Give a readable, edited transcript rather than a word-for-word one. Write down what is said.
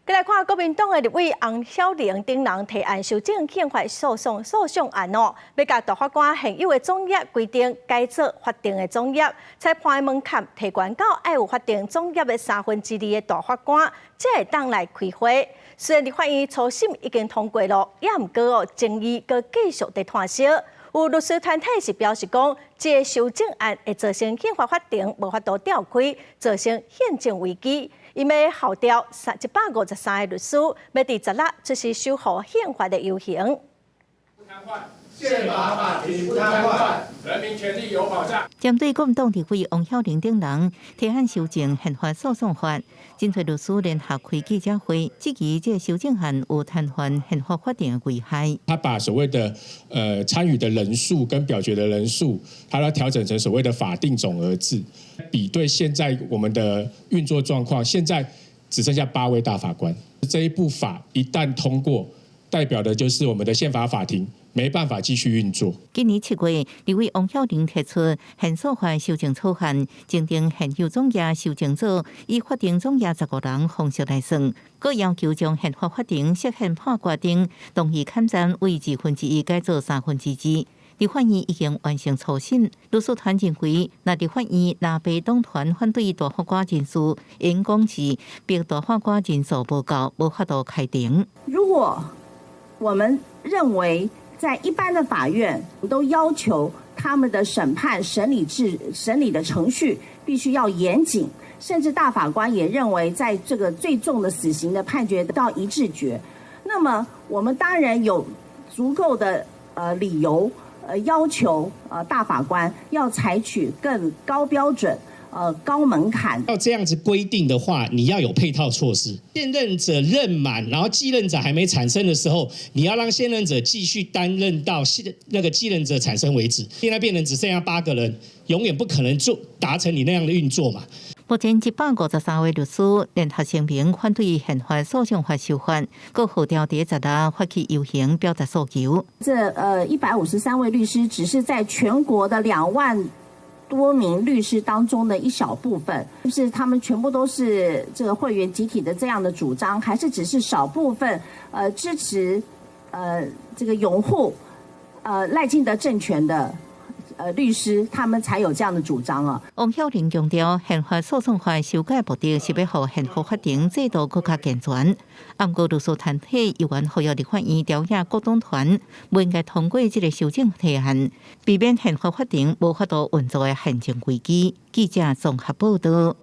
來看國民黨的立委翁曉玲等人提案修正憲法訴訟案哦，欲共大法官現有的總額規定改做法定的總額，裁判的門檻提懸到愛有法定總額的三分之二的大法官，才會當來開會。雖然立法院初審已經通過囉，也毋過哦，爭議閣繼續佇湠燒。有律師團體是表示講，這个修正案會造成憲法法庭無法度調開，造成憲政危機。𪜶欲號召153个律師，欲佇16出席守護憲法的遊行。憲法法庭不癱瘓，人民權利有保障。針對國民黨立委翁曉玲等人提案修正憲法訴訟法，真濟律師聯合開記者會，質疑這个修正案有癱瘓憲法法庭的危害。他把所謂的參與的人數跟表決的人數，他都調整成所謂的法定總額制，比對現在我們的運作狀況，現在只剩下8位大法官。這一部法一旦通過，代表的就是我們的憲法法庭沒辦法繼續運作。今年7月，立委翁曉玲提出憲訴法修正草案，增訂現有總額修正組，以法定總額15人方式來算，閣要求將憲法法庭釋憲判決中同意砍佔為1/2改做2/3。立法院已經完成初審，律師團認為，若立法院藍白黨團反對大法官人數，應講是逼大法官人數無夠，無法度開庭。如果我們認為在一般的法院都要求他們的審判審理制審理的程序必須要嚴謹，甚至大法官也認為，在這個最重的死刑的判決到一致決，那麼我們當然有足夠的理由要求大法官要採取更高標準、高門檻。要這樣子規定的話，你要有配套措施。現任者任滿，然後繼任者還沒產生的時候，你要讓現任者繼續擔任到現那個繼任者產生為止。現在變成只剩下8個人，永遠不可能做達成你那樣的運作嘛。目前153位律師聯合聲明反對憲法訴訟法修法，閣號召佇16發起遊行表達訴求。這153位律師只是在全國的2萬多名律師當中的一小部分，是他們全部都是這個會員集體的這樣的主張，還是只是少部分支持這個擁護賴清德政權的律師，他們才有這樣的主張啊。翁曉玲強調，憲法訴訟法修改目的是欲予憲法法庭制度閣較健全。毋過律師團體猶原呼籲立法院朝野各黨團，袂應該通過這个修正提案，避免憲法法庭無法度運作的憲政危機。記者綜合報道。